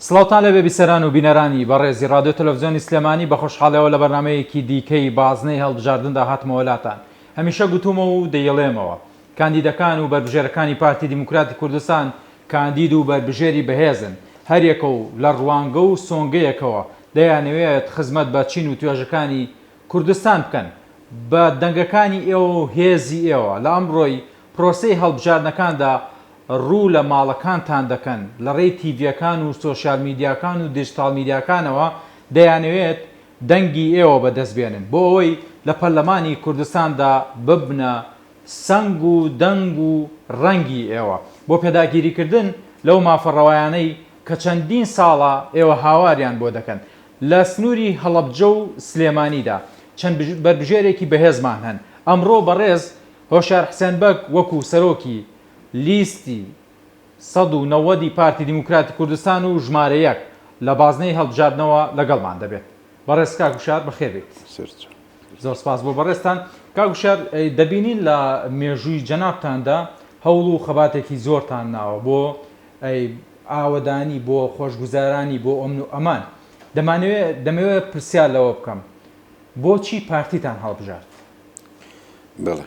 سڵاوتان لێبێ بیسەران و بینەرانی بەڕێزی ڕادیۆ تەلەفزیۆنی سلێمانی بە خۆشحاڵیەوە لە بەرنامەیەکی دیکەی بازنەی هەڵبژاردندا هاتمەوە لاتان هەمیشە گوتومە و دەیڵێمەوە کاندیدەکان و بەربژێرەکانی پارتی دیموکراتی کوردستان کاندید و بەربژێری بەهێزن هەریەکە و لە ڕوانگە و سۆنگەیەکەوە دەیانەوێت خزمەت بە چین و توێژەکانی کوردستان بکەن بە دەنگەکانی ئێوە و هێزی ئێوە لە ئەمڕۆی پرۆسەی هەڵبژاردنەکاندا ڕوو لە ماڵەکانتان دەکەن، لە ڕێی تیڤییەکان و سۆشیال میدیاکان و دیجتاڵ میدیاکانەوە دەیانەوێت دەنگی ئێوە بەدەست بێنن بۆ ئەوەی لە پەرلەمانی کوردستاندا ببنە سەنگ و دەنگ و ڕەنگی ئێوە بۆ پێداگیریکردن لەو مافە ڕەوایانەی کە چەندین ساڵە ئێوە هاواریان بۆ دەکەن. لە سنووری هەڵەبجە و سلێمانیدا چەند بەربژێرێکی بەهێزمان هەن، ئەمڕۆ بەڕێز هۆشیار حسێن بەگ وەکو سەرۆکی لیستی 190 ی پارتی دیموکراتی کوردستان و ژمارە یەک لە بازنەی هەڵبژاردنەوە لەگەڵمان دەبێت. بەڕێز کاک هوشیار بەخێر بێیت. زۆر سپاس بۆ بەڕێزتان. کاک هوشیار دەبینین لە مێژووی جەنابتاندا هەوڵ و خەباتێکی زۆرتان ناوە بۆ ئاوەدانی، بۆ خۆشگوزارانی، بۆ ئەمن و ئەمان. دەمانەوێ دەمەوێ پرسیار لەوە بکەم بۆچی پارتیتان هەڵبژارد؟ بەڵێ.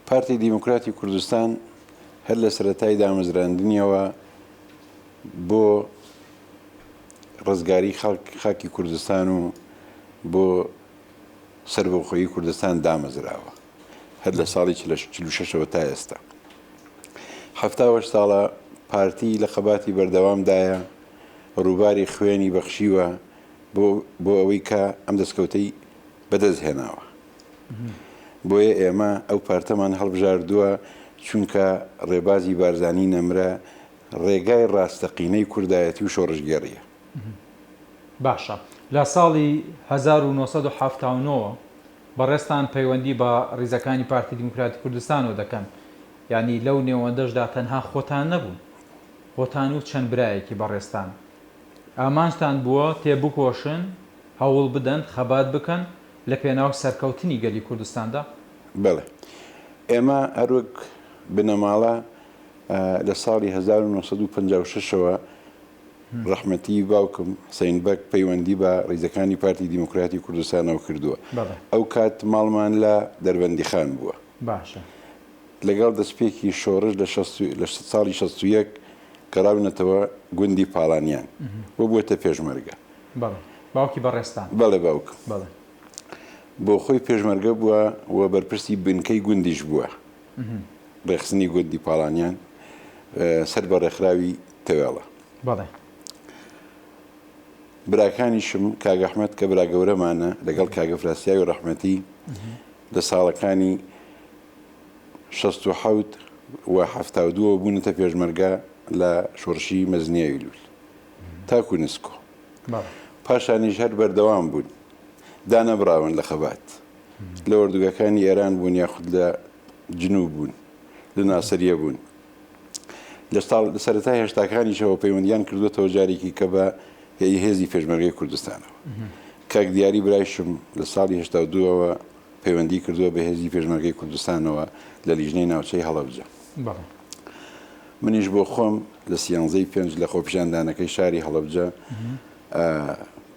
پارتی دیموکراتی کوردستان هەر لە سەرەتای دامەزراندنیەوە بۆ ڕزگاری خاکی کوردستان و بۆ سەربەخۆیی کوردستان دامەزراوە هەر لە ساڵی 46ەوە تا ئێستا 78 ساڵە پارتی لە خەباتی بەردەوامدایە ڕووباری خوێنی بەخشیوە بۆ ئەوەی کە ئەم دەستکەوتەی بەدەست هێناوە. بۆیە ئێمە ئەو پارتەمان هەڵبژاردووە چونکە ڕێبازی بارزانی نەمرە ڕێگای ڕاستەقینەی کوردایەتی و شۆڕشگێڕییە. باشە لە ساڵی 1970 بەڕێزتان پەیوەندی بە ڕیزەکانی پارتی دیموکراتی کوردستانەوە دەکەن، یانی لەو نێوەندەشدا تەنها خۆتان نەبوون، خۆتان و چەند برایەکی بەڕێزتان ئامانجتان بووە تێبکۆشن، هەوڵ بدەن، خەبات بکەن لە پێناو سەرکەوتنی گەلی کوردستاندا؟ بەڵێ. ئێمە هەروەک بنەماڵە لە ساڵی 1956 ەوە ڕەحمەتی باوکم حسین بەگ پەیوەندی بە ڕیزەکانی پارتی دیموکراتی کوردستانەوە کردووە. ئەو کات ماڵمان لە دەربەندیخان بووە. باشە. لەگەڵ دەستپێکی شۆڕش لە ساڵی 61 گەڕاونەتەوە گوندی پاڵانیان و بووەتە پێشمەرگە. بەڵێ. باوکی بەڕێزتان. بەڵێ باوکم. بەڵێ. بۆ خۆی پێشمەرگە بووە و بەرپرسی بنکەی گوندیش بووە. ڕێکخستنی گوندی پاڵانیان سەر بە ڕێکخراوی تەوێڵە. بەڵێ. براکانیشم کاک ئەحمەد کە برا گەورەمانە لەگەڵ کاک ئەفراسیاوی ڕەحمەتی لە ساڵەکانی 67 و 72 بوونەتە پێشمەرگە لە شۆڕشی مەزنی ئەیلوول. تاکو نسکۆ. پاشانیش هەر بەردەوام بوون، دانەبڕاون لە خەبات. لە ئۆردوگاکانی ئێران بوون یاخود لە جنوب بوون، لە ناسریە بوون. لە ساڵ لە سەرەتای هەشتاکانیشەوە پەیوەندیان کردووەتەوە جارێکی کە بە هێزی پێشمەرگەی کوردستانەوە. کاک دیاری برایشم لە ساڵی 82ەوە پەیوەندی کردووە بە هێزی پێشمەرگەی کوردستانەوە لە لیژنەی ناوچەی هەڵەبجە. منیش بۆ خۆم لە سیانزەی پێنج لە خۆپیشاندانەکەی شاری هەڵەبجە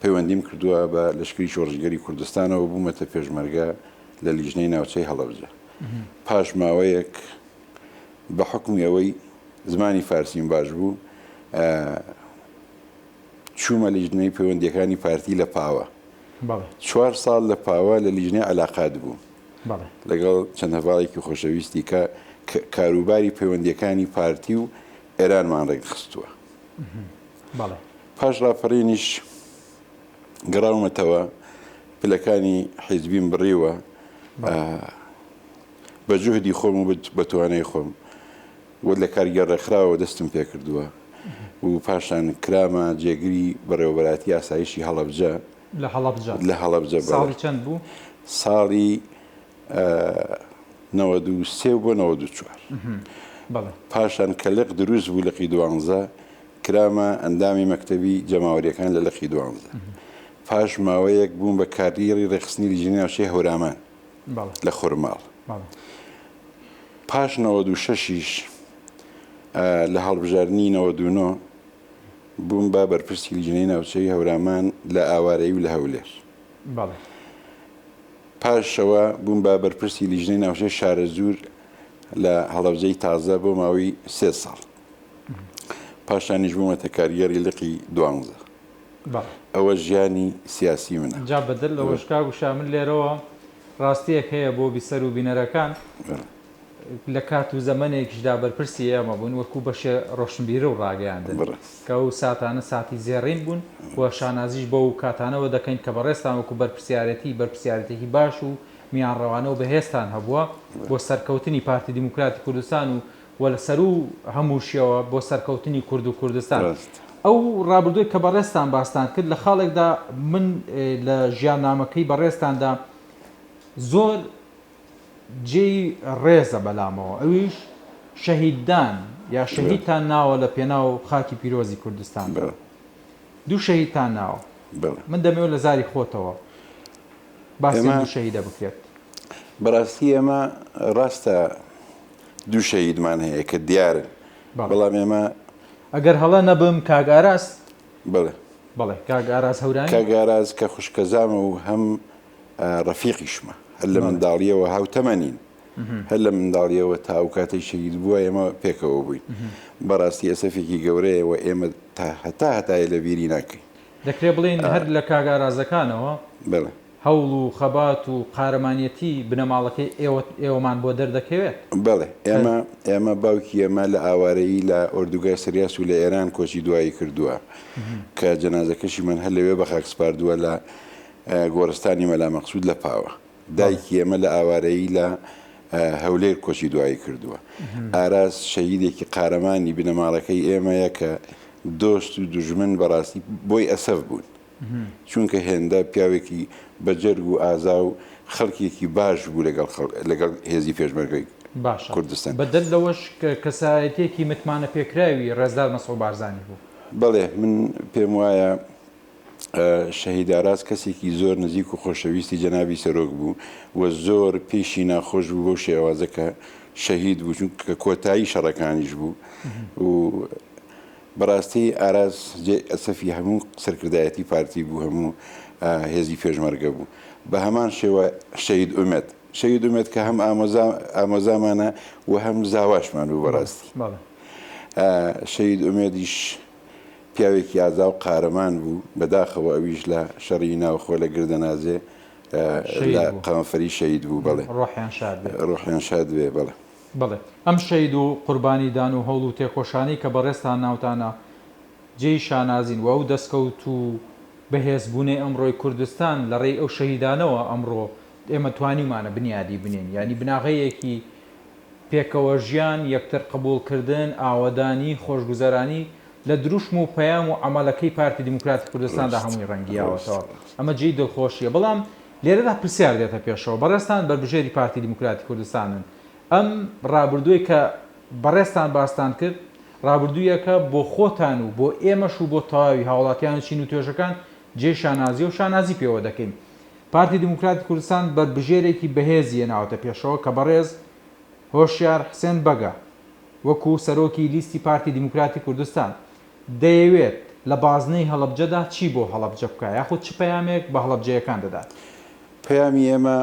پەیوەندیم کردووە بە لەشکری شۆڕشگەری کوردستانەوە بوومەتە پێشمەرگە لە لیژنەی ناوچەی هەڵەبجە. پاش ماوەیەک بە حوکمی ئەوەی زمانی فارسیم باش بوو چوومە لیژنەی پەیوەندیەکانی پارتی لە پاوە. چوار ساڵ لە پاوە لە لیژنەی عەلاقات بووم. لەگەڵ چەند هەڤاڵێکی خۆشەویستی کە کاروباری پەیوەندیەکانی پارتی و ئێرانمان ڕێکخستووە. پاش ڕاپەڕینیش گەڕاومەتەوە پلەکانی حیزبیم بڕیوە بە جوهدی خۆم و بە توانای خۆم و لە کارگێڕ ڕێکخراوەوە دەستم پێکردووە و پاشان کرامە جێگری بەڕێوەبەراتی ئاسایشی هەڵەبجە. لە هەڵەبجە؟ لە هەڵەبجە بەڵێ. ساڵی چەند بوو؟ ساڵی 93 بۆ 94. بەڵێ. پاشان کە لق دروست بوو لقی دوانزە کرامە ئەندامی مەکتەبی جەماوەریەکان لە لقی دوانزە. پاش ماوەیەک بووم بە کارگێڕی ڕێکخستنی لیژنەی ناوچەی هەورامان لە خورماڵ. پاش 96 یش لە هەڵبژاردنی 99. بووم بە بەرپرسی لیژنەی ناوچەی هەورامان لە ئاوارەیی و لە هەولێر. بەڵێ. پاشەوە بووم بە بەرپرسی لیژنەی ناوچەی شارەزوور لە هەڵەبجەی تازە بۆ ماوەی سێ ساڵ. پاشانیش بوومەتە کارگێڕی لقی دوانزە. بەڵێ. ئەوە ژیانی سیاسی منە. جا بەدەر لەوەش کاک وشا من لێرەوە ڕاستییەک هەیە بۆ بیسەر و بینەرەکان. بەڵێ. لە کات و زەمەنێکیشدا بەرپرسی ئێمە بوون وەکو بەشێ ڕۆشنبیری و ڕاگەیاندن کە ئەو ساتانە ساتی زێڕین بوون و شانازیش بەو کاتانەوە دەکەین کە بەڕێزتان وەکو بەرپرسیارێتی بەرپرسیارێتێکی باش و میانڕەوانە و بەهێزتان هەبووە بۆ سەرکەوتنی پارتی دیموکراتی کوردستان و و لە سەروو هەمووشیەوە بۆ سەرکەوتنی کورد و کوردستان. ئەو ڕابردووەی کە بەڕێزتان باستان کرد لە خاڵێکدا من لە ژیاننامەکەی بەڕێزتاندا زۆر جێی ڕێزە بەلامەوە ئەویش شەهیددان یا شەهیدتان ناوە لە پێناو خاکی پیرۆزی کوردستان دوو شەهیدتان ناوە من دەمەوێت لە زاری خۆتەوە باسی ئەم دوو شەهیدە بکرێت. بەڕاستی ئێمە ڕاستە دوو شەهیدمان هەیە کە دیارن بەڵام ئێمە ئەگەر هەڵە نەبم کاک ئاراس بەڵێ بەڵێ کاک ئاراس هەورامی کاک ئاراس کە خوشکەزامە و هەم ڕەفیقیشمە هەر لە منداڵیەوە هاوتەمەنین هەر لە منداڵیەوە تا ئەو کاتەی شەهید بووە ئێمە پێکەوە بووین بەڕاستی ئەسەفێکی گەورەیە و ئێمە تا هەتا هەتایە لە بیری ناکەین. دەکرێ بڵێین هەر لە کاک ئارازەکانەوە بەڵێ. هەوڵ و خەبات و قارەمانیەتی بنەماڵەکەی ئێوە ئێوەمان بۆ دەردەکەوێت؟ بەڵێ ئێمە ئێمە باوکی ئێمە لە ئاوارەیی لە ئۆردوگای سریاس و لە ئێران کۆچی دوایی کردووە کە جەنازەکەشیمان هەر لەوێ بە خاک سپاردووە لە گۆڕستانی مەلا مەقسود لە پاوە. دایکی ئێمە لە ئاوارەیی لە هەولێر کۆچی دوایی کردووە. ئاراس شەهیدێکی قارەمانی بنەماڵەکەی ئێمەیە کە دۆست و دوژمن بەڕاستی بۆی ئەسەف بوون. چونکە هێندە پیاوێکی بەجەرگ و ئازا و خەڵکێکی باش بوو لەگەڵ لەگەڵ هێزی پێشمەرگەی باشە کوردستان. بەدەر لەوەش کەسایەتیەکی متمانەپێکراوی ڕێزدار مەسعود بارزانی بوو. بەڵێ من پێم وایە شەهید ئاراس کەسێکی زۆر نزیک و خۆشەویستی جەنابی سەرۆک بوو و زۆر پێیشی ناخۆش بوو بەو شێوازە کە شەهید بوو چونکە کۆتایی شەڕەکانیش بوو و بەڕاستی ئاراس جێ ئەسەفی هەموو سەرکردایەتی پارتی بوو هەموو هێزی پێشمەرگە بوو بە هەمان شێوە شەهید ئومێد شەهید ئومێد کە هەم ئامۆزا ئامۆزامانە و هەم زاواشمان بوو بەڕاستی شەهید ئومێدیش پیاوێکی ئازا و قارەمان بوو، بەداخەوە ئەویش لە شەڕی ناوخۆ لە گردەنازێ لە قەمەفەری شەهید بوو، بەڵێ. ڕۆحیان شاد بێ. ڕۆحیان شاد بێ، بەڵێ. بەڵێ. ئەم شەهید و قوربانی دان و هەوڵ و تێکۆشانەی کە بەڕێزتان ناوتانە جێی شانازین و ئەو دەسکەوت و بەهێز بوونەی ئەمڕۆی کوردستان لە ڕێی ئەو شەهیدانەوە ئەمڕۆ ئێمە توانیومانە بنیادی بنێین یانی بناغەیەکی پێکەوەژیان، یەکتر قبوڵکردن، ئاوەدانی، خۆشگوزەرانی لە دروشم و پەیام و عەمەلەکەی پارتی دیموکراتی کوردستاندا هەمووی ڕەنگی یاوەتەوە. ئەمە جێی دڵخۆشییە. بەڵام لێرەدا پرسیار دێتە پێشەوە، بەڕێزتان بەربژێری پارتی دیموکراتی کوردستانن، ئەم ڕابردووەی کە بەڕێزتان باستان کرد، ڕابردوویەکە بۆ خۆتان و بۆ ئێمەش و بۆ تەواوی هاوڵاتیان و چین و توێژەکان جێی شانازییە و شانازی پێوە دەکەین. پارتی دیموکراتی کوردستان بەربژێرێکی بەهێزی هێناوەتە پێشەوە کە بەڕێز هۆشیار حسێن بەگە وەکو سەرۆکی لیستی پارتی دیموکراتی کوردستان دەیەوێت لە بازنەی هەڵەبجەدا چی بۆ هەڵەبجە بکا یاخود چ پەیامێک بە هەڵەبجەیەکان دەدات؟ پەیامی ئێمە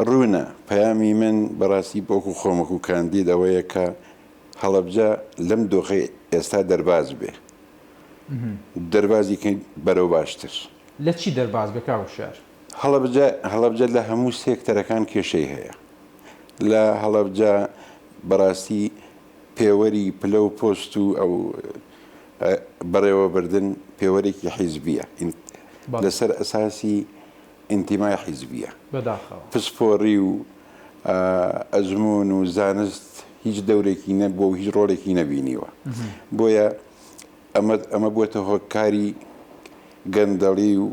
ڕوونە، پەیامی من بەڕاستی وەکو خۆم وەکو کاندید ئەوەیە کە هەڵەبجە لەم دۆخەی ئێستا دەرباز بێ، دەربازی کەین بەرەو باشتر. لە چی دەرباز بێ کاک وشیار؟ هەڵەبجە هەڵەبجە لە هەموو سێکتەرەکان کێشەی هەیە. لە هەڵەبجە بەڕاستی پێوەری پلە و پۆست و ئەو بەڕێوەبردن پێوەرێکی حیزبییە. لەسەر ئەساسی ئینتیمای حیزبییە. بەداخەوە. پسپۆڕی و ئەزموون و زانست هیچ دەورێکی نەبووە و هیچ ڕۆڵێکی نەبینیوە. بۆیە ئەمە ئەمە بووەتە هۆکاری گەندەڵی و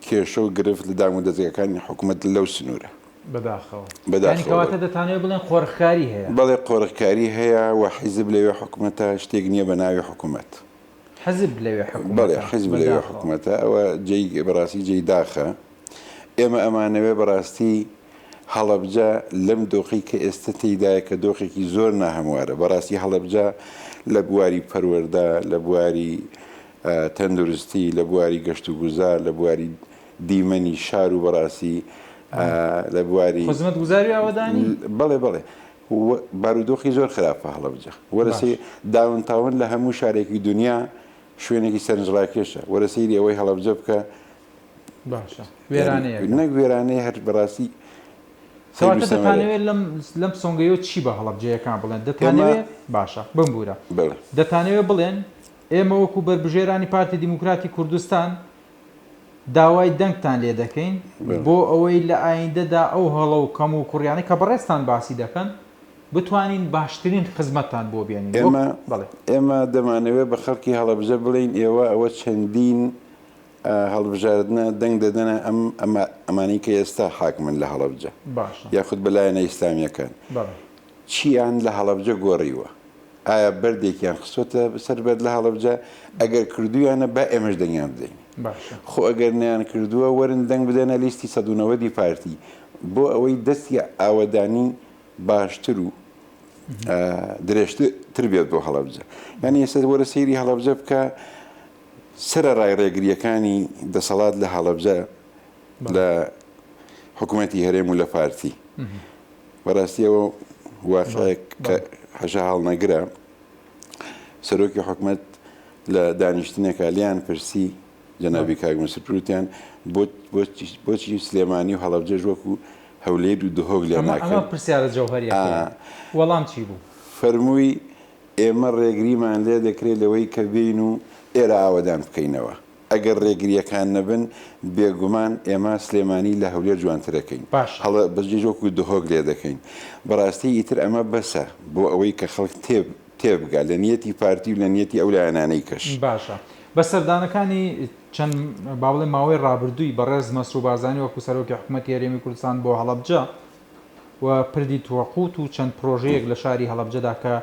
کێشە و گرفت لە دامودەزگاکانی حکومەت لەو سنوورە. بەداخەوە. یانی کەواتە دەتانەوێت بڵێن قۆرخکاری هەیە؟ بەڵێ قۆرخکاری هەیە و حیزب لەوێ حکومەتە، شتێک نییە بە ناوی حکومەت. حزب لەوێ حکومەتە. بەڵێ حیزب لەوێ حکومەتە، ئەوە جێی بەڕاستی جێی داخە. ئێمە ئەمانەوێ بەڕاستی هەڵەبجە لەم دۆخەی کە ئێستە تێیدایە کە دۆخێکی زۆر ناهەموارە، بەڕاستی هەڵەبجە لە بواری پەروەردە، لە بواری. تەندروستی، لە بواری گەشتوگوزار، لە بواری دیمەنی شار و بەڕاستی لە بواری. خزمەتگوزاری و ئاوەدانی؟ بەڵێ بەڵێ بارودۆخی زۆر خراپە هەڵەبجە. وەرە سەیر داون تاون لە هەموو شارێکی دونیا شوێنێکی سەرنجڕاکێشە. وەرە سەیری ئەوەی هەڵەبجە بکە. باشە وێرانەیەکە. نەک وێرانەیە هەر بەڕاستی سەیر و کەواتە سەمەرەیە. دەتانەوێت لەم لەم سۆنگەیەوە چی بە هەڵەبجەیەکان بڵێن؟ ئێمە دەتانەوێ باشە بمبوورە. بەڵێ. دەتانەوێ بڵێن ئێمە وەکو بەربژێرانی پارتی دیموکراتی کوردستان داوای دەنگتان لێ دەکەین بۆ ئەوەی لە ئایندەدا ئەو هەڵە و کەم و کوڕیانەی کە بەڕێزتان باسی دەکەن بتوانین باشترین خزمەتتان بۆ بێنین. وەک ئێمە بەڵێ. ئێمە دەمانەوێت بە خەڵکی هەڵەبجە بڵێین ئێوە ئەوە چەندین هەڵبژاردنە دەنگ دەدەنە ئەم ئەمانەی کە ئێستا حاکمن لە هەڵەبجە باشە. یاخود بە لایەنە ئیسلامییەکان بەڵێ. چییان لە هەڵەبجە گۆڕیوە؟ ئایا بەردێکیان خستۆتە سەر بەرد لە هەڵەبجە؟ ئەگەر کردوویانە با ئێمەش دەنگیان بدەین. باشە. خۆ ئەگەر نەیانکردووە وەرن دەنگ بدەنە لیستی 190 ی پارتی بۆ ئەوەی دەستی ئاوەدانی باشتر و درێژتر بێت بۆ هەڵەبجە. یانی ئێستا وەرە سەیری هەڵەبجە بکە سەرەڕای ڕێگرییەکانی دەسەڵات لە هەڵەبجە لە حکوومەتی هەرێم و لە پارتی. بەڕاستی ئەوە واقعێک کە حەشا هەڵنەگرە، سەرۆکی حکومەت لە دانیشتنێکا لێیان پرسی جەنابی کاک مسرور وتیان بۆچی سلێمانی و هەڵەبجەش وەکو هەولێر و دهۆک لێ ناکەن؟ ئەمە پرسیارە جەوهەریەکەیە. وەڵام چی بوو؟ فەرمووی ئێمە ڕێگریمان لێ دەکرێت لەوەی کە بێین و ئێرە ئاوەدان بکەینەوە. ئەگەر ڕێگرییەکان نەبن، بێگومان ئێمە سلێمانی لە هەولێر جوانترەکەین. باشە. هەڵەبجەش وەکو دهۆک لێدەکەین. بەڕاستی ئیتر ئەمە بەسە بۆ ئەوەی کە خەڵک تێ تێبگا لە نیەتی پارتی و لە نیەتی ئەو لایەنانەی کەش. باشە. بە سەردانەکانی چەند با بڵێم ماوەی ڕابردووی بەڕێز مەسرور بارزانی وەکو سەرۆکی حکومەتی هەرێمی کوردستان بۆ هەڵەبجە و پردی توەقوت و چەند پرۆژەیەک لە شاری هەڵەبجەدا کە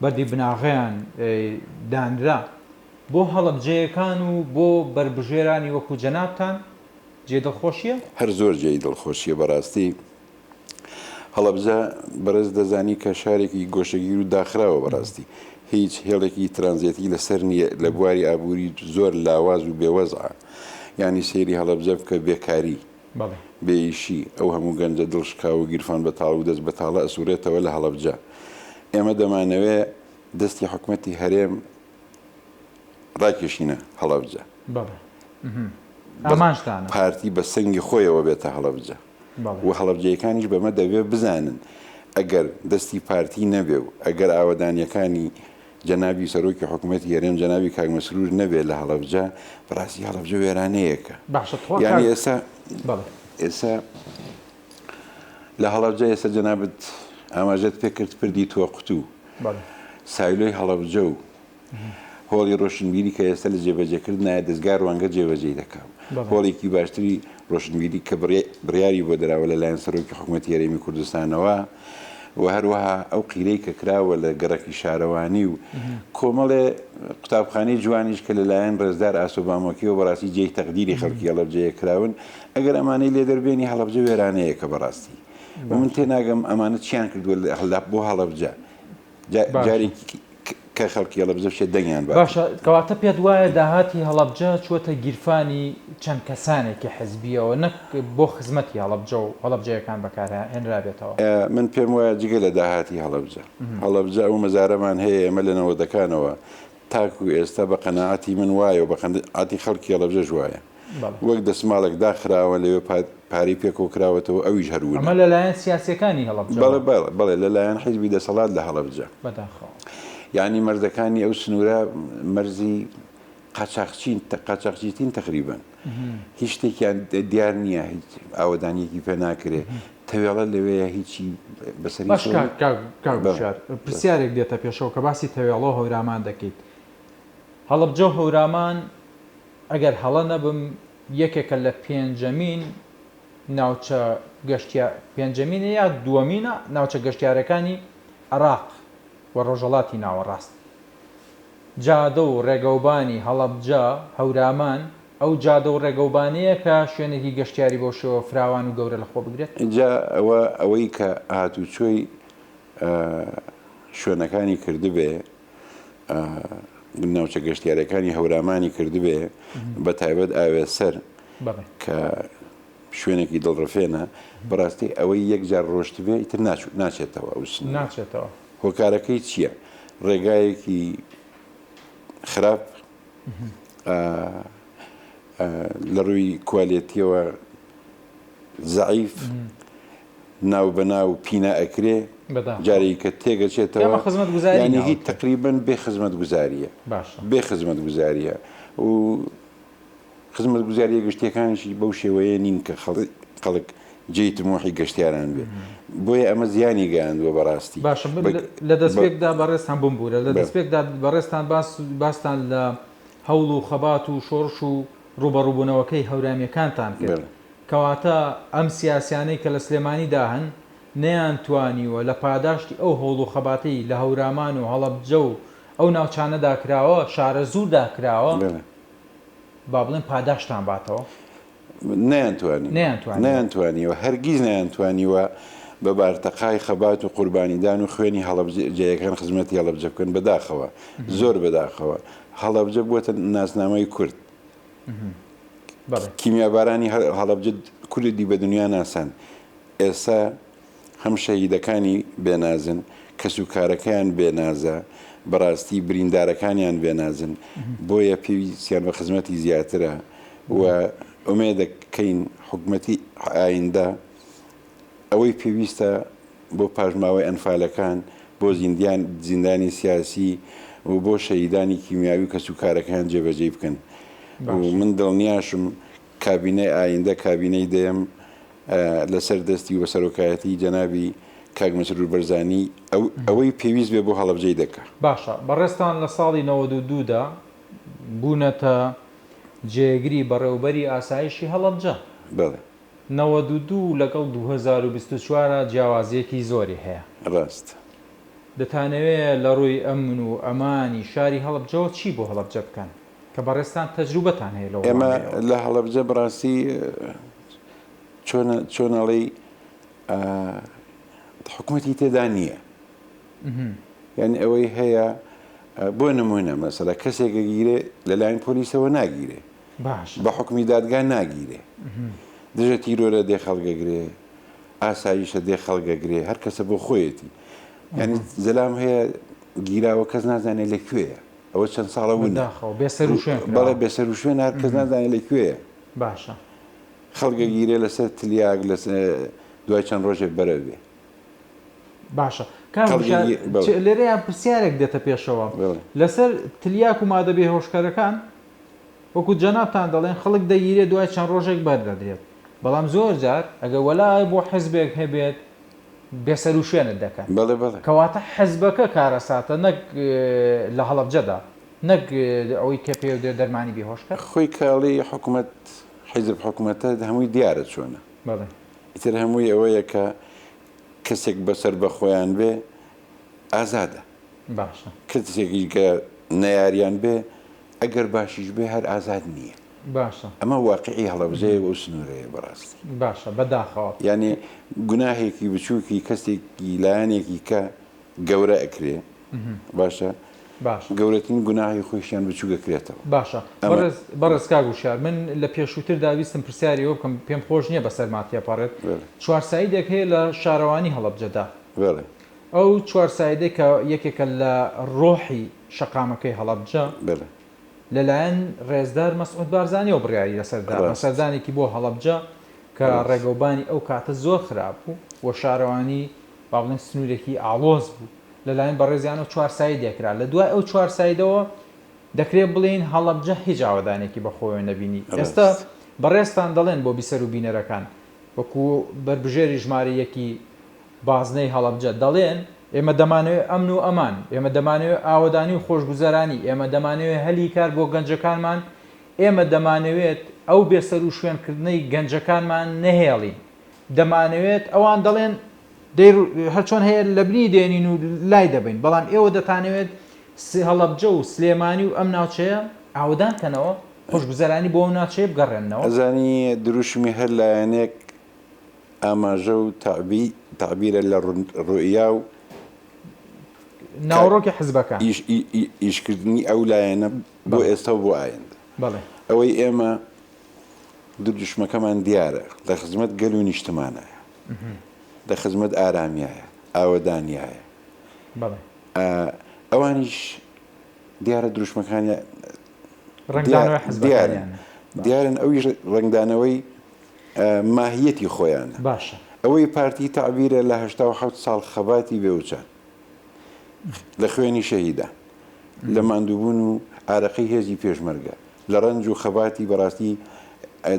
بەردی بناغەیان دانرا، بۆ هەڵەبجەیەکان و بۆ بەربژێرانی وەکو جەنابتان جێی دڵخۆشیە؟ هەر زۆر جێی دڵخۆشیە بەڕاستی هەڵەبجە بەڕێز دەزانی کە شارێکی گۆشەگیر و داخراوە بەڕاستی هیچ هێڵێکی ترانزێتی لەسەر نییە لە بواری ئابووری زۆر لاواز و بێوەزعە یانی سەیری هەڵەبجە بکە بێکاری بێئیشی ئەو هەموو گەنجە دڵشکاو و گیرفان بەتاڵ و دەست بەتاڵە ئەسوڕێتەوە لە هەڵەبجە ئێمە دەمانەوێ دەستی حکومەتی هەرێم ڕاکێشینە هەڵەبجە. بەڵێ ئامانجتانە. پارتی بە سەنگی خۆیەوە بێتە هەڵەبجە و هەڵەبجەیەکانیش بەمە دەبێ بزانن ئەگەر دەستی پارتی نەبێ و ئەگەر ئاوەدانیەکانی جەنابی سەرۆکی حکوومەتی هەرێم جەنابی کاک مەسرور نەبێ لە هەڵەبجە بەڕاستی هەڵەبجە وێرانەیەکە. باشە تخوا یانی ئێستا ئێستا لە هەڵەبجە ئێستا جەنابت ئاماژەت پێکرد پردی تۆقوتوو سایلۆی هەڵەبجە و هۆڵی ڕۆشنبیری کە ئێستا لە جێبەجێکردنایە دەزگای ڕوانگە جێبەجێی دەکا و هۆڵێکی باشتری ڕۆشنبیری کە بڕیاری بۆ دراوە لەلایەن سەرۆکی حکوومەتی هەرێمی کوردستانەوە و هەروەها ئەو قیرەی کە کراوە لە گەڕەکی شارەوانی و کۆمەڵێ قوتابخانەی جوانیش کە لەلایەن ڕێزدار ئاسۆ بامۆکیەوە بەڕاستی جێی تەقدیری خەڵکی هەڵەبجەیە کراون ئەگەر ئەمانەی لێ دەربێنی هەڵەبجە وێرانەیەکە بەڕاستی و من تێناگەم ئەمانە چیان کردووە بۆ هەڵەبجە جارێکی کە خەڵکی هەڵەبجە بچێت دەنگیان بات. باشە کەواتە پێت وایە داهاتی هەڵەبجە چووەتە گیرفانی چەند کەسانێکی حزبییەوە نەک بۆ خزمەتی هەڵەبجە و هەڵەبجەیەکان بەکار هێنرابێتەوە؟ من پێم وایە جگە لە داهاتی هەڵەبجە، هەڵەبجە ئەو مەزارەمان هەیە ئێمە لە نەوەدەکانەوە تاکو ئێستا بە قەناعەتی من وایە و بە قەناعەتی خەڵکی هەڵەبجەش وایە وەک دەسماڵێک داخراوە لەوێ پارەی پێ کۆکراوەتەوە ئەویش هەر ونە. ئەمە لەلایەن سیاسیەکانی هەڵەبجەوە؟ بەڵێ بەڵێ بەڵێ لەلایەن حیزبی دەسەڵات لە هەڵەبجە. بەداخەوە. یانی مەرزەکانی ئەو سنوورە مەرزی قاچاخچین قاچاخچیتین تەقریبەن هیچ شتێکیان دیار نییە هیچ ئاوەدانیەکی پێ ناکرێ تەوێڵە لەوەیە هیچی بەسەری باش کاک کاک کاک وشیار پرسیارێک دێتە پێشەوە کە باسی تەوێڵە و هەورامان دەکەیت هەڵەبجە و هەورامان ئەگەر هەڵە نەبم یەکێکە لە پێنجەمین ناوچە گەشتیا پێنجەمینە یا دووەمینە ناوچە گەشتیارەکانی عێراق و ڕۆژهەڵاتی ناوەڕاست. جادە و ڕێگەوبانی هەڵەبجە، هەورامان، ئەو جادە و ڕێگەوبانەیە کە شوێنێکی گەشتیاری بەو شێوە فراوان و گەورە لە خۆ بگرێت؟ جا ئەوە ئەوەی کە هاتوچۆی شوێنەکانی کردبێ. ناوچە گەشتیارەکانی هەورامانی کردبێ بە تایبەت ئاوێسەر کە شوێنێکی دڵڕفێنە بەڕاستی ئەوەی یەکجار ڕۆشتبێ ئیتر ناچێتەوە ئەو سنوورە. ناچێتەوە. هۆکارەکەی چییە؟ ڕێگایەکی خراپ لە ڕووی کوالێتیەوە زەعیف ناو بە ناو پینا ئەکرێ جارێکی کە تێگەچێتەوە یانی هیچ تەقریبەن بێ خزمەتگوزاریە بێ خزمەتگوزاریە و خزمەتگوزاریە گشتیەکانیشی بەو شێوەیە نین کە خەڵک جێی تموحی گەشتیاران بێ بۆیە ئەمە زیانی گەیاندووە بەڕاستی. باشە لە دەستپێکدا بەڕێزتان بمبوورە لە دەستپێکدا بەڕێزتان باس باستان لە هەوڵ و خەبات و شۆڕش و ڕووبەڕووبوونەوەکەی هەورامییەکانتان کرد. کەواتە ئەم سیاسیانەی کە لە سلێمانیدا هەن نەیانتوانیوە لە پاداشتی ئەو هەوڵ و خەباتەی لە هەورامان و هەڵەبجە و ئەو ناوچانەدا کراوە، شارەزووردا کراوە، با بڵێن پاداشتان باتەوە؟ نەیانتوانیوە. نەیانتوانیوە. هەرگیز نەیانتوانیوە بە بارتەقای خەبات و قوربانیدان و خوێنی هەڵەبجەیەکان خزمەتی هەڵەبجە بکەن. بەداخەوە. زۆر بەداخەوە. هەڵەبجە بووەتە ناسنامەی کورد. کیمیابارانی هەڵەبجە کوردی بە دنیا ناساند. ئێستا هەم شەهیدەکانی بێنازن، کەسوکارەکەیان بێنازە، بەڕاستی بریندارەکانیان بێنازن، بۆیە پێویستیان بە خزمەتی زیاترە و ئومێدەکەین حکومەتی ئایندە ئەوەی پێویستە بۆ پاشماوەی ئەنفالەکان، بۆ زیندیان زیندانی سیاسی و بۆ شەهیدانی کیمیاوی و کەسوکارەکەیان جێبەجێی بکەن و من دڵنیاشم کابینەی ئایندە کابینەی دەیەم لەسەر دەستی و بە سەرۆکایەتی جەنابی کاک مەسرور بەرزانی ئەوەی پێویست بێ بۆ هەڵەبجەی دەکا. باشە بەڕێزتان لە ساڵی 92 دا بوونەتە جێگری بەڕێوبەری ئاسایشی هەڵەبجە. بەڵێ. 92 لەگەڵ 2024 جیاوازیەکی زۆری هەیە. ڕاستە. دەتانەوێ لە ڕووی ئەمن و ئەمانی شاری هەڵەبجەوە چی بۆ هەڵەبجە بکەن؟ کە بەڕێزتان تەجروبەتان هەیە لەو ئێمە ڕوانگەیەوە. لە هەڵەبجە بەڕاستی چۆنە چۆن ئەڵێی حکومەتی تێدا نییە. یانی ئەوەی هەیە بۆ نمونە مەسەلە کەسێک ئەگیرێ لەلایەن پۆلیسەوە ناگیرێ. باشە. بە حوکمی دادگا ناگیرێ. دژە تیرۆرە دێ خەڵک ئەگرێ، ئاسایشە دێ خەڵک ئەگرێ، هەر کەسە بۆ خۆیەتی. یانی زەلام هەیە گیراوە کەس نازانێ لە کوێیە. ئەوە چەند ساڵە ونە. بەداخەوە بێسەروشوێن کراوە. بەڵێ بێسەروشوێنە هەر کەس نازانێ لە کوێیە. باشە. خەڵک ئەگیرێ لەسەر تلیاک لەسەر دوای چەند ڕۆژێک بەرەو بێ. باشە کاک وشیار لێرەیا پرسیارێک دێتە پێشەوە لەسەر تلیاک و مادە بێهۆشکەرەکان وەکو جەنابتان دەڵێن خەڵک دەگیرێت دوای چەند ڕۆژێک بەردەدرێت بەڵام زۆر جار ئەگەر وەلای بۆ حزبێک هەبێت بێسەروشوێنت دەکەن بەڵێ بەڵێ. کەواتە حزبەکە کارەساتە نەک لە هەڵەبجەدا نەک ئەوەی کە پێ دێ دەرمانی بێهۆشکەر. خۆی کاڵی حکومەت حیزب حکومەتە هەمووی دیارە چۆنە. بەڵێ. ئیتر هەمووی ئەوەیە کە کەسێک بەسەر بەخۆیان بێ ئازادە. باشە. کەسێکیش کە نەیاریان بێ ئەگەر باشیش بێ هەر ئازاد نییە. باشە. ئەمە واقیعی هەڵەبجەیە و ئەو سنوورەیە بەڕاستی. باشە بەداخەوە. یانی گوناهێکی بچووکی کەسێکی لایەنێکی کە گەورە ئەکرێ باشە باشە. گەورەترین گوناهی خۆیشیان بچووک ئەکرێتەوە. باشە بەڕێز بەڕێز کاک وشیار من لە پێشووتردا ویستم پرسیاری ئەوە بکەم پێم خۆش نییە بەسەرما تێپەڕێت چوارسایدێک هەیە لە شارەوانی هەڵەبجەدا بەڵێ. ئەو چوارسایدەی کە یەکێکە لە ڕۆحی شەقامەکەی هەڵەبجە بەڵێ. لەلایەن ڕێزدار مەسعود بارزانیەوە بڕیاری لەسەر دا بە سەردانێکی بۆ هەڵەبجە کە ڕێگەوبانی ئەو کاتە زۆر خراپ بوو و شارەوانی با بڵێن سنوورێکی ئاڵۆز بوو لەلایەن بەڕێزیانەوە چوارسایدێک کرا لە دوای ئەو چوارسایدەوە دەکرێت بڵێین هەڵەبجە هیچ ئاوەدانێکی بەخۆیەوە نەبینی ئێستا بەڕێزتان دەڵێن بۆ بیسەر و بینەرەکان وەکو بەربژێری ژمارە یەکی بازنەی هەڵەبجە دەڵێن، ئێمە دەمانەوێت ئەمن و ئەمان، ئێمە دەمانەوێت ئاوەدانی و خۆشگوزەرانی، ئێمە دەمانەوێت هەلی کار بۆ گەنجەکانمان، ئێمە دەمانەوێت ئەو بێسەروشوێنکردنەی گەنجەکانمان نەهێڵین، دەمانەوێت، ئەوان دەڵێن دەی هەرچۆن هەیە لەبنی دێنین و لای دەبەین، بەڵام ئێوە دەتانەوێت هەڵەبجە و سلێمانی و ئەم ناوچەیە ئاوەدان کەنەوە، خۆشگوزەرانی بۆ ئەو ناوچەیە بگەڕێننەوە. ئەزانی دروشمی هەر لایەنێک ئاماژە و تەعبیرە لە ڕوئیا و. ناوەڕۆکی حزبەکان. ئیشکردنی ئەو لایەنە بۆ ئێستا و بۆ ئایندە. بەڵێ. ئەوەی ئێمە دروشمەکەمان دیارە لە خزمەت گەل و نیشتمانایە، لە خزمەت ئارامیایە، ئاوەدانیایە. بەڵێ. ئەوانیش دیارە دروشمەکانیان ڕەنگدانەوەی حزبەکانیانە. دیارن ئەویش ڕەنگدانەوەی ماهیەتی خۆیانە. باشە. ئەوەی پارتی تەعبیرە لە 87 ساڵ خەباتی بێوچان، لە خوێنی شەهیدان، لە ماندووبوون و ئارەقەی هێزی پێشمەرگە، لە ڕەنج و خەباتی بەڕاستی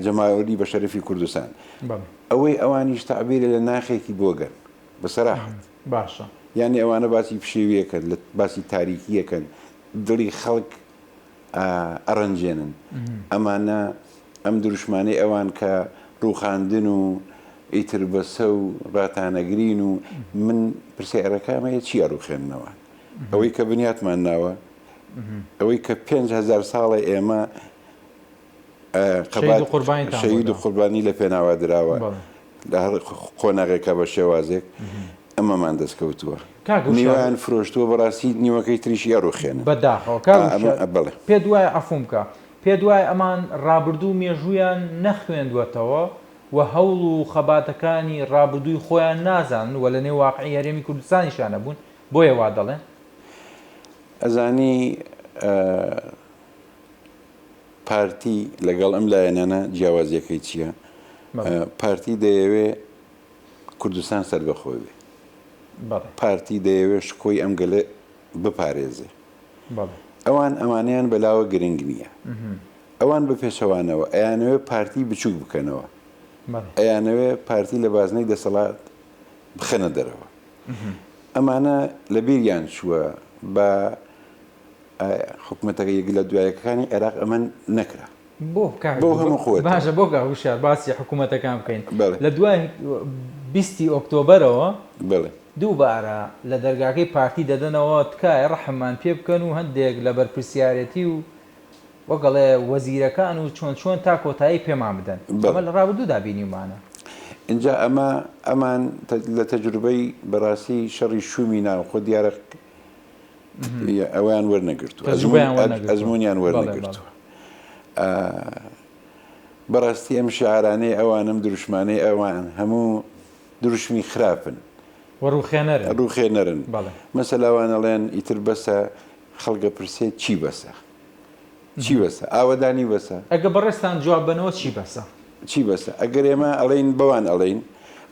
جەماوەری بە شەرەفی کوردستان. ئەوەی ئەوانیش تەعبیرە لە ناخێکی بۆگەن، بە سەراحەت. باشە. یانی ئەوانە باسی پشێویەکەن، باسی تاریکیەکەن، دڵی خەڵک ئەڕەنجێنن. ئەمانە ئەم دروشمانەی ئەوان کە ڕووخاندن و ئیتر بەسە و ڕاتانەگرین و من پرسیارەکەم هەیە چی ئەڕوخێننەوە؟ ئەوەی کە بنیاتمان ناوە، ئەوەی کە 5000 ساڵە ئێمە شەهید و قوربانی لە پێناوا دراوە لە هەر قۆناغێکا بە شێوازێک ئەمەمان دەست کەوتووە نیوەیان فرۆشتووە بەڕاستی نیوەکەی تریشی ئەڕوخێنن. بەداخەوە کاک وشیار پێت وایە عەفوم بکە پێت وایە ئەمان ڕابردوو مێژوویان نەخوێندوەتەوە و هەوڵ و خەباتەکانی ڕابردووی خۆیان نازانن و لەنێو واقعی هەرێمی کوردستانیشا نەبوون بۆیە وا دەڵێن؟ ئەزانی پارتی لەگەڵ ئەم لایەنانە جیاوازیەکەی چیە؟ پارتی دەیەوێ کوردستان سەربەخۆ بێ. پارتی دەیەوێ شکۆی ئەم گەلە بپارێزێ. ئەوان ئەمانەیان بەلاوە گرنگ نییە. ئەوان بە پێچەوانەوە ئەیانەوێ پارتی بچووک بکەنەوە. ئەیانەوێ پارتی لە بازنەی دەسەڵات بخەنە دەرەوە. ئەمانە لە بیریان چووە بە حکومەتەکە یەک لە دوایەکەکانی عێراق ئەمە نەکرا. بۆ کاک بەو هەموو قوتە. باشە بۆ کاک وشیار باسی حکوومەتەکان بکەین بەڵێ. لە دوای بیستی ئۆکتۆبەرەوە بەڵێ. دووبارە لە دەرگاکەی پارتی دەدەنەوە تکایە ڕەحممان پێ بکەن و هەندێک لە بەرپرسیارێتی و وەک ئەڵێ وەزیرەکان و چۆن چۆن تا کۆتایی پێمان بدەن بەڵێ. ئەمە لە ڕابردوودا بینیومانە. ئینجا ئەمە ئەمان لە تەجروبەی بەڕاستی شەڕی شوومی ناوخۆ دیارە ئەویان وەرنەگرتووە ئەزمونیان وەرنەگرتووە بەڕاستی ئەم شعرانەی ئەوانم دروشمانەی ئەوان هەموو دروشمی خراپن ڕوخێنەر ڕوخێنەرن مەسەلاوان ئەڵێن ئیتر بەسە خەڵگە پرسێت چی بەسە چی بەسە ئاوەدانی بەسە ئەگە بەڕێزتان جواب بەنەوە چی بەسە چی بەسە ئەگەر ئێمە ئەڵێن بەوان ئەڵێن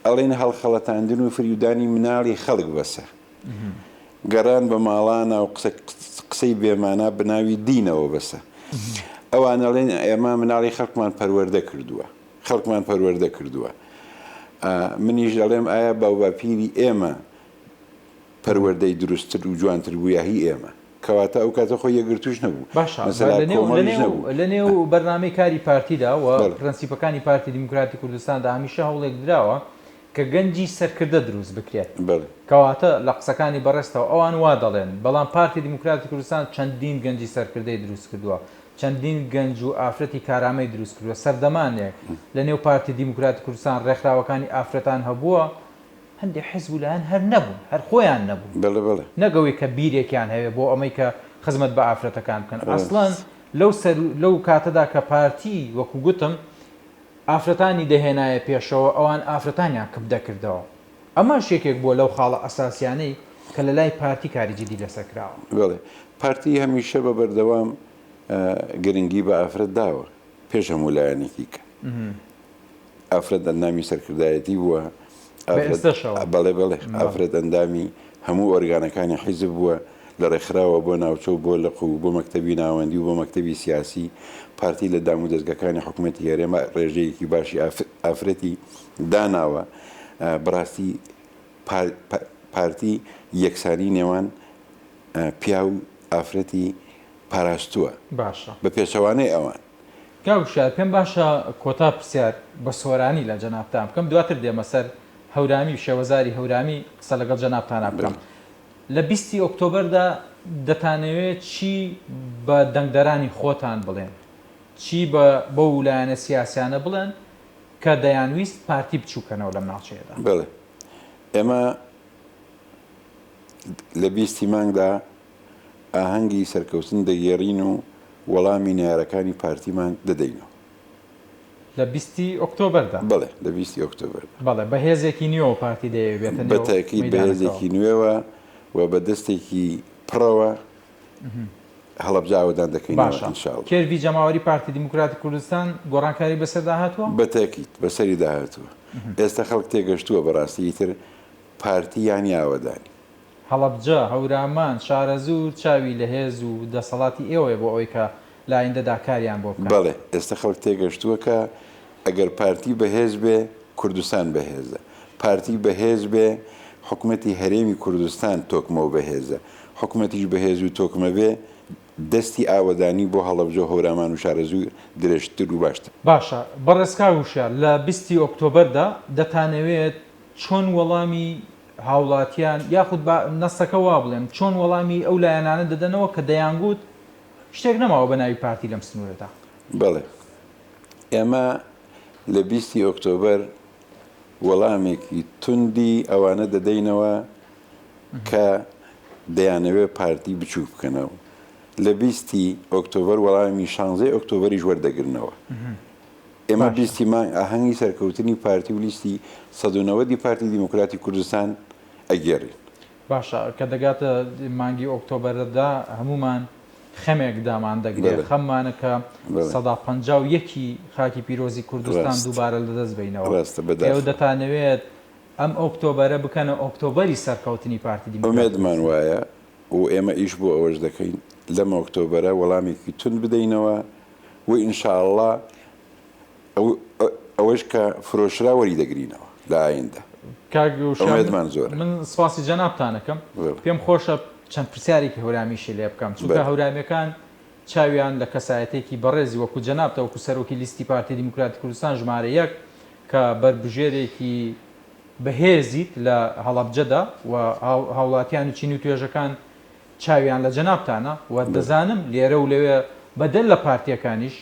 ئەڵێن هەڵخەڵەتاندن و فریودانی مناڵی خەڵک بەسە گەڕان بە ماڵانا و قسە قسەی بێمانا بە ناوی دینەوە بەسە. ئەوان ئەڵێن ئێمە مناڵی خەڵکمان پەروەردە کردووە. خەڵکمان پەروەردە کردووە. منیش دەڵێم ئایا باوباپیری ئێمە پەروەردەی دروستتر و جوانتر بوو یا هی ئێمە؟ کەواتە ئەو کاتە خۆی یەکگرتووش نەبوو. باشە مەسەلا کۆمەڵیش نەبوو. لەنێو بەرنامەی کاری پارتیدا و پرەنسیپەکانی پارتی دیموکراتی کوردستاندا هەمیشە هەوڵێک دراوە کە گەنجی سەرکردە دروست بکرێت. بەڵێ. کەواتە لە قسەکانی بەڕێزتەوە ئەوان وا دەڵێن، بەڵام پارتی دیموکراتی کوردستان چەندین گەنجی سەرکردەی دروست کردووە، چەندین گەنج و ئافرەتی کارامەی دروست کردووە، سەردەمانێک لە نێو پارتی دیموکراتی کوردستان ڕێکخراوەکانی ئافرەتان هەبووە، هەندێک حزب و لایەن هەر نەبوون، هەر خۆیان نەبوون. بەڵێ بەڵێ. نەک ئەوەی کە بیرێکیان هەبێ بۆ ئەمەی کە خزمەت بە ئافرەتەکان بکەن. ئەسڵەن لەو سەر لەو کاتەدا کە پارتی وەکو گوتم ئافرەتانی دەهێنایە پێشەوە ئەوان ئافرەتانیان کپ دەکردەوە ئەمەش یەکێک بووە لەو خاڵە ئەساسیانەی کە لە لای پارتی کاری جدی لەسەر کراوە. بەڵێ پارتی هەمیشە بە بەردەوام گرنگی بە ئافرەت داوە پێش هەموو لایەنێکی کە ئافرەت ئەندامی سەرکردایەتی بووە بەڵێ بەڵێ ئافرەت ئەندامی هەموو ئۆرگانەکانی حیزب بووە لە ڕێکخراوە بۆ ناوچە و بۆ لق و بۆ مەکتەبی ناوەندی و بۆ مەکتەبی سیاسی، پارتی لە دامودەزگەکانی حکومەتی هەرێما ڕێژەیەکی باشی ئافرەتی داناوە، بەڕاستی پارتی یەکسانی نێوان پیاو و ئافرەتی پاراستووە، باشە. بە پێچەوانەی ئەوان. کاک وشیار پێم باشە کۆتا پرسیار بە سۆرانی لە جەنابتان بکەم دواتر دێمە سەر هەورامی و شێوەزاری هەورامی قسە لەگەڵ جەنابتانا بکەم. لە بیستی ئۆکتۆبەردا دەتانەوێ چی بە دەنگدەرانی خۆتان بڵێن؟ چی بە بەو لایەنە سیاسیانە بڵێن کە دەیانویست پارتی بچووکەنەوە لەم ناوچەیەدا؟ بەڵێ ئێمە لە بیستی مانگدا ئاهەنگی سەرکەوتن دەگێڕین و وەڵامی نەیارەکانی پارتیمان دەدەینەوە. لە بیستی ئۆکتۆبەردا؟ بەڵێ، لە بیستی ئۆکتۆبەردا. بەڵێ، بە هێزێکی نوێوە پارتی دەیەوێت بێتە نێو بە تەئکید بە مەیدانەکەوە. هێزێکی نوێوە و بە دەستێکی پڕەوە هەڵەبجە ئاوەدان دەکەینەوە باشە، ان شاء اللە. کێرڤی جەماوەری پارتی دیموکراتی کوردستان گۆڕانکاری بەسەردا هاتووە؟ بە تەئکید بەسەریدا هاتووە. ئێستا خەڵک تێگەشتووە بەڕاستی ئیتر پارتی یانی ئاوەدانی. هەڵەبجە، هەورامان، شارەزوور چاوی لە هێز و دەسەڵاتی ئێوەیە بۆ ئەوەی کە لە ئایندەدا کاریان بۆ بکەن. بەڵێ، ئێستا خەڵک تێگەشتووە کە ئەگەر پارتی بەهێز بێ، کوردستان بەهێزە. پارتی بەهێز بێ، حکومەتی هەرێمی کوردستان تۆکمە و بەهێزە. حکومەتیش بەهێز و تۆکمە بێ، دەستی ئاوەدانی بۆ هەڵەبجە و هەورامان و شارەزوور درێژتر و باشتر. باشە بەڕێز کاک وشیار، لە بیستی ئۆکتۆبەردا دەتانەوێت چۆن وەڵامی هاوڵاتیان یاخود با نەسەکە وا بڵێم چۆن وەڵامی ئەو لایەنانە دەدەنەوە کە دەیانگوت شتێک نەماوە بە ناوی پارتی لەم سنوورەدا؟ بەڵێ ئێمە لە بیستی ئۆکتۆبەر وەڵامێکی توندی ئەوانە دەدەینەوە کە دەیانەوێت پارتی بچووک بکەنەوە. لە بیستی ئۆکتۆبەر وەڵامی شانزەی ئۆکتۆبەریش وەردەگرنەوە. ئێمە باشە. بیستی مانگ ئاهەنگی سەرکەوتنی پارتی و لیستی 190 ی پارتی دیموکراتی کوردستان ئەگێڕین. باشە کە دەگاتە مانگی ئۆکتۆبەردا هەموومان خەمێک دامان دەگرێ، بەڵێ. خەممانە کە بەڵێ. 51% ی خاکی پیرۆزی کوردستان ڕاست. دووبارە لەدەست بەینەوە. ڕاستە ئێوە بەداخەوە. دەتانەوێت ئەم ئۆکتۆبەرە بکەنە ئۆکتۆبەری سەرکەوتنی پارتی دیموکراتی ئومێدمان کوردستان؟ وایە و ئێمە ئیش بۆ ئەوەش دەکەین لەم ئۆکتۆبەرە وەڵامێکی توند بدەینەوە و ان شاء اللە ئەوەش کە فرۆشرا وەری دەگرینەوە لە ئایندە. کاک وشیار ئومێدمان زۆرە. من سپاسی جەنابتان ئەکەم. بەڵێ. پێم خۆشە چەند پرسیارێکی هەورامیشی لێ بکەم چونکە بەلێ. هەورامیەکان چاویان لە کەسایەتێکی بەڕێزی وەکو جەنابتە وەکو سەرۆکی لیستی پارتی دیموکراتی کوردستان ژمارە یەک کە بەربژێرێکی بەهێزیت لە هەڵەبجەدا و هاوڵاتیان و چین و توێژەکان چاویان لە جەنابتانە و دەزانم لێرە و لەوێ بەدەر لە پارتیەکانیش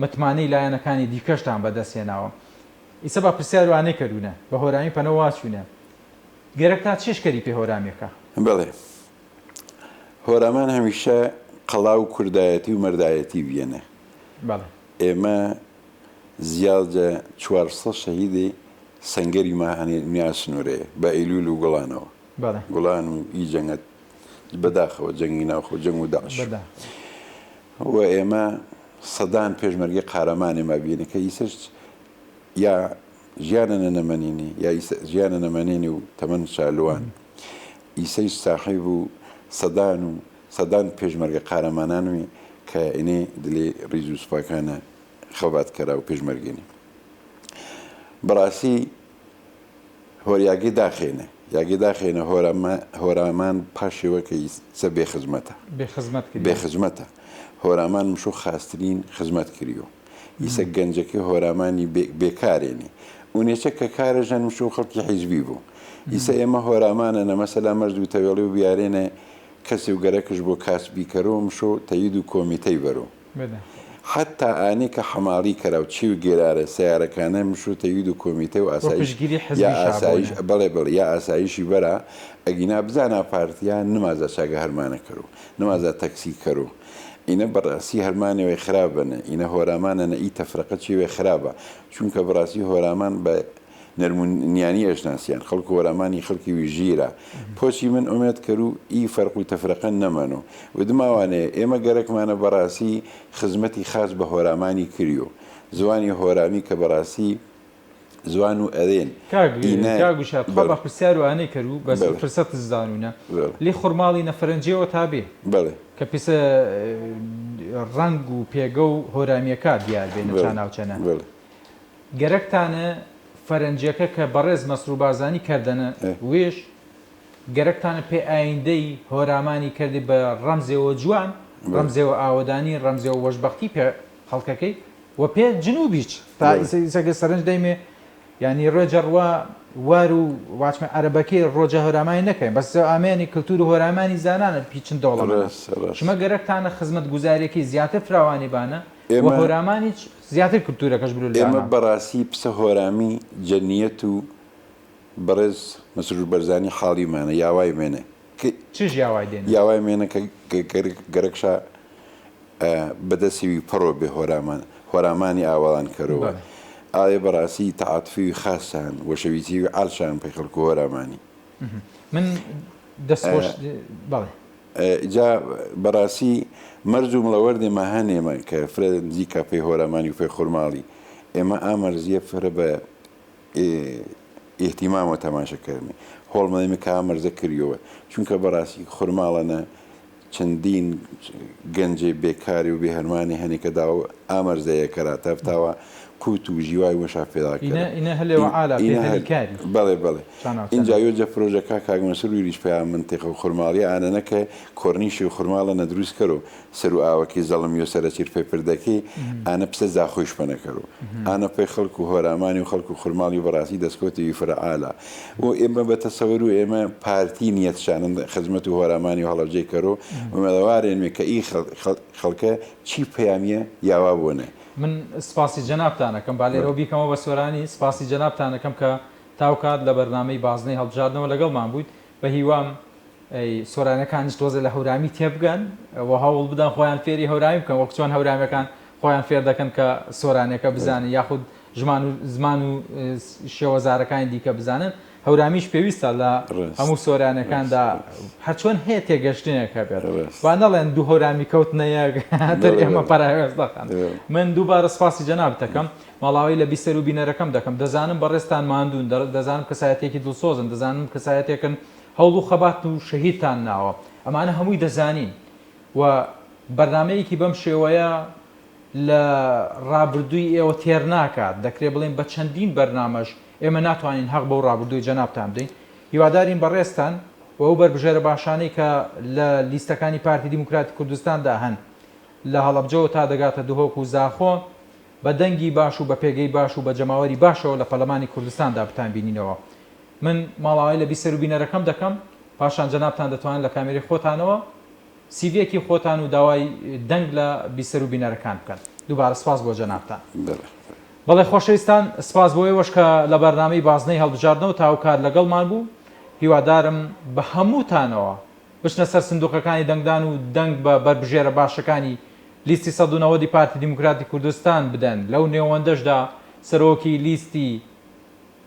متمانەی لایەنەکانی دیکەشتان بەدەست هێناوە. ئیسە با پرسیار وانەی کەروونە بە هۆرامی پەنە وا چوونە گەرەک تا چێش کەری پێ هۆرامیەکە. بەڵێ هۆرامان هەمیشە قەڵا و کوردایەتی و مەردایەتی بیەنە. بەڵێ. ئێمە زیاد جە 400 شەهیدی سەنگەری ما هەنێ نیا سنوورەیە بە ئەیلوول و گوڵانەوە. بەڵێ. گوڵان و ئی جەنگە بەداخەوە جەنگی ناوخۆ جەنگ و داعش. بەداخەوە. و ئێمە سەدان پێشمەرگەی قارەمانێ ما بینێ کە ئیسەش یا ژیانە نەنەمەنینی یا ئیسە ژیانە نەمەنێنی و تەمەن شالوان ئیسەیش ساحیب و سەدان و سەدان پێشمەرگە قارەمانانوی کە ئینێ دلێ ڕیز و سوپاکانە خەباتکەرا و پێشمەرگێنی بەڕاستی هۆر یاگێ داخێنە یاگێ داخێنە هۆرامان پاشێوە کە ئیسە بێ خزمەتە بێ خزمەت بێ خزمەتە هۆرامان مشۆ خاسترین خزمەت کریۆ ئیسە گەنجەکەی هۆرامانی بێکارێنی ئونێچە کە کارە ژەن مشۆ خەڵکی حیزبی بوو ئیسە ئێمە هۆرامانە نە مەسەلا مەرز و تەوێڵی و بیارێنە کەسێ و گەرەکش بۆ کاسبی کەرۆ مشۆ تەید و کۆمیتەی بەرۆ حەتتا ئانێ کە حەماڵی کەرا و چیو گێرارە سەیارەکانە مشو تەوید و کۆمیتە و بۆ ئاسایش پشتگیری یا حزبی ئاسایش شابۆنە. بەڵێ بەڵێ یا ئاسایشی بەرا ئەگینا بزانا پارتیا نمازا چاگە هەرمانە کەرو نمازا تەکسی کەرو ئینە بەڕاسی هەرمانێوێ خرابەنە ئینە هۆرامانەنە ئی تەفرەقە چیوێ خرابە چونکە بەڕاسی هۆرامان بە نەرم و نیانی ئەشناسیان خەڵک هۆرامانی خەڵکی وی ژیرە پۆچی من ئومێد کەرو ئی فەرق و تەفرەقە نەمەنو ودماوانێ ئێمە گەرەکمانە بەڕاسی خزمەتی خاس بە هۆرامانی کریو زوانی هۆرامی کە بەڕاسی زوان و ئەرێن کاک ئی نە کاک وشار تخوا بەڵێ با پرسیار و ئانەی کەرو بەس بەڵێ فرسەتت زانوونە بەڵێ لی خورماڵی نە فەرەنجیەوە تا بێ بەڵێ. کە پیسە ڕەنگ و پێگە و هۆرامیەکە دیار بێ نە چا بەڵێ ناوچەنە بەڵێ. گەرەکتانە فەرەنجیەکە کە بەڕێز مەسرور بارزانی کەردەنە وێش گەرەکتانە پێ ئایندەی هۆرامانی کردی بە ڕەمزێوە جوان ڕەمزێوە ئاوەدانی ڕەمزێوە وەشبەختی پێ خەڵکەکەی و پێ جنوبیچ تا ئیسەگە سەرنج دەیمێ یعنی ڕێجە ڕوا وار و واچمە عەرەبەکەی ڕۆجە هۆرامانی نەکەین بەس ئامێنی کلتور و هۆرامانی زانانە پیچن دەوڵەمەنە شمە گەرەکتانە خزمەتگوزاریەکەی زیاتر فراوانی بانە و ئێمە هۆرامانیچ زیاتر کلتورەکەش بلو ئێمە لانە. بەڕاستی پسە هۆرامی جەنیەت و بەڕێز مەسرور بەرزانی حاڵیمانە یاوای مێنە ک. چ یاوای دێنن؟ یاوای مێنە کە گەرەکشا بە دەسیوی پەڕۆ بێ هۆرامان هۆرامانی ئاوەڵان کەرۆوە ئاێ بەڕاسی تەعاتفیوی خاسان وەشەویتیوی عالشان پەی خەڵکو هۆرامانی. من دەست خۆش بەڵێ. جا بەڕاسی مەرز و مڵەوەردێ مە هەنێمە کە فرە نزیکا پەی هۆرامانی و پەی خورماڵی ئێمە ئا مەرزیە فرە بە ئیهتیمامەوە تەماشە کەرمێ هۆڵ مەێمە کە ئا مەرزە کریۆوە چونکە بەڕاستی خورماڵەنە چەندین گەنجێ بێکاری و بێهەرمانی هەنێ کە داو ئا مەرزەیە کەرا تەفتاوە قوت و ژیوای وەشا پێدا کەرا. ئینە هەلێ وە عالا پێ هەلی کاری. بەڵێ بەڵێ ئینجا یۆ جە پرۆژەکا کاک مەسروریش پیا منتیقە و خورماڵیە ئانەنە کە کۆرنیشی و خورماڵە نە دروس کەرو سەرو ئاوەکی زەڵم یۆ سەرەچیر پێ پردەکی ئانە پسە زاخۆیش پەنە کەرو ئانە پێ خەڵک و هۆرامانی و خەڵک و خورماڵی و بەڕاستی دەسکۆتی وی فرە عالا و ئێمە بە تەسەور و ئێمە پارتی نیەت شانن خزمەت و هۆرامانی و هەڵەبجەی کەرو ئومێدەوارێنمێ کە ئی خەڵکە چی پەیامیە یاوا بۆنە. من سپاسی جەنابتان ئەکەم، با لێرەوە بیکەمەوە بە سۆرانی، سپاسی جەنابتان ئەکەم کە تاوکات لە بەرنامەی بازنەی هەڵبژاردنەوە لەگەڵمان بوویت، بە هیوام سۆرانەکانیش تۆزێ لە هەورامی تێبگەن و هەوڵ بدەن خۆیان فێری هەورامی بکەن وەک چۆن هەورامیەکان خۆیان فێر دەکەن کە سۆرانەکە بزانن یاخود ژمان و زمان و شێوەزارەکانی دیکە بزانن هەورامیش پێویستە لە هەموو سۆرانەکاندا هەرچۆن هەیە تێگەشتنێک هەبێت با نەڵێن دوو هەورامی کەوتنە یەک تر ئێمە پەراوێز دەخەن من دووبارە سپاسی جەنابت دەکەم ماڵاوایی لە بیسەر و بینەرەکەم دەکەم دەزانم بەڕێزتان ماندوون دەزانم کەسایەتیەکی دڵسۆزن دەزانم کەسایەتێکن هەوڵ و خەبات و شەهیدتان ناوە ئەمانە هەمووی دەزانین و بەرنامەیەکی بەم شێوەیە لە ڕابردووی ئێوە تێر ناکات، دەکرێ بڵێین بە چەندین بەرنامەش ئێمە ناتوانین هەق بەو ڕابردووی جەنابتان بدەین. هیوادارین بەڕێزتان و ئەو بەربژێرە باشانەی کە لە لیستەکانی پارتی دیموکراتی کوردستاندا هەن لە هەڵەبجەوە تا دەگاتە دهۆک و زاخۆ بە دەنگی باش و بە پێگەی باش و بە جەماوەری باشەوە لە پەرلەمانی کوردستاندا بتانبینینەوە. من ماڵاوایی لە بیسەر و بینەرەکەم دەکەم، پاشان جەنابتان دەتوانن لە کامێرەی خۆتانەوە سیڤیەکی خۆتان و داوای دەنگ لە بیسەر و بینەرەکان بکەن. دووبارە سپاس بۆ جەنابتان. بەڵێ خۆشەویستان سپاس بۆ ئێوەش کە لە بەرنامەی بازنەی هەڵبژاردنەوە تا ئەو کات لەگەڵمان بوو. هیوادارم بە هەمووتانەوە بچنە سەر سندوقەکانی دەنگدان و دەنگ بە بەربژێرە باشەکانی لیستی 190 ی پارتی دیموکراتی کوردستان بدەن. لەو نێوەندەشدا سەرۆکی لیستی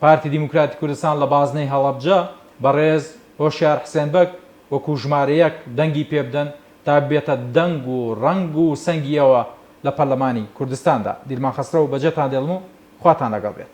پارتی دیموکراتی کوردستان لە بازنەی هەڵەبجە بەڕێز هۆشیار حسێن بەگ وەکو ژمارە یەک دەنگی پێبدەن تا ببێتە دەنگ و ڕەنگ و سەنگی ئەوە لە پەرلەمانی کوردستاندا. دیلمان خەسرەو بەجێتان دێڵم و خواتان لەگەڵ بێت.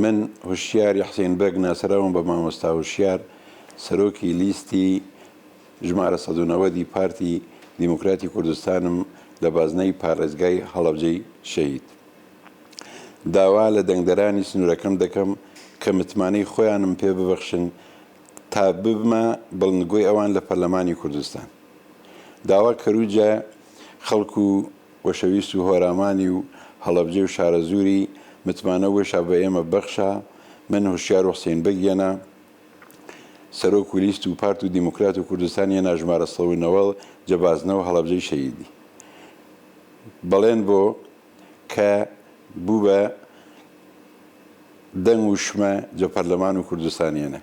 من هوشیاری حسین بەگ ناسراوم بە مامۆستا هوشیار سەرۆکی لیستی ژمارە 190 ی پارتی دیموکراتی کوردستانم لە بازنەی پاڕێزگای هەڵەبجەی شەهید. داوا لە دەنگدەرانی سنوورەکەم دەکەم کە متمانەی خۆیانم پێ ببەخشن تا ببمە بڵندگۆی ئەوان لە پەرلەمانی کوردستان. داوا کەروجە خەڵک و وەشەویست و هۆرامانی و هەڵەبجەی و شارەزووری متمانە وێشا بە ئێمە بەخشا من هوشیار و حسین بەگ یەنا سەرۆک و لیست و پارت و دیموکرات و کوردستان یەنا ژمارە 190 جە بازنە و هەڵەبجەی شەهیدی بەڵێن بۆ کە بوو بە دەنگ و شمە جە پەرلەمان و کوردستان یەنە.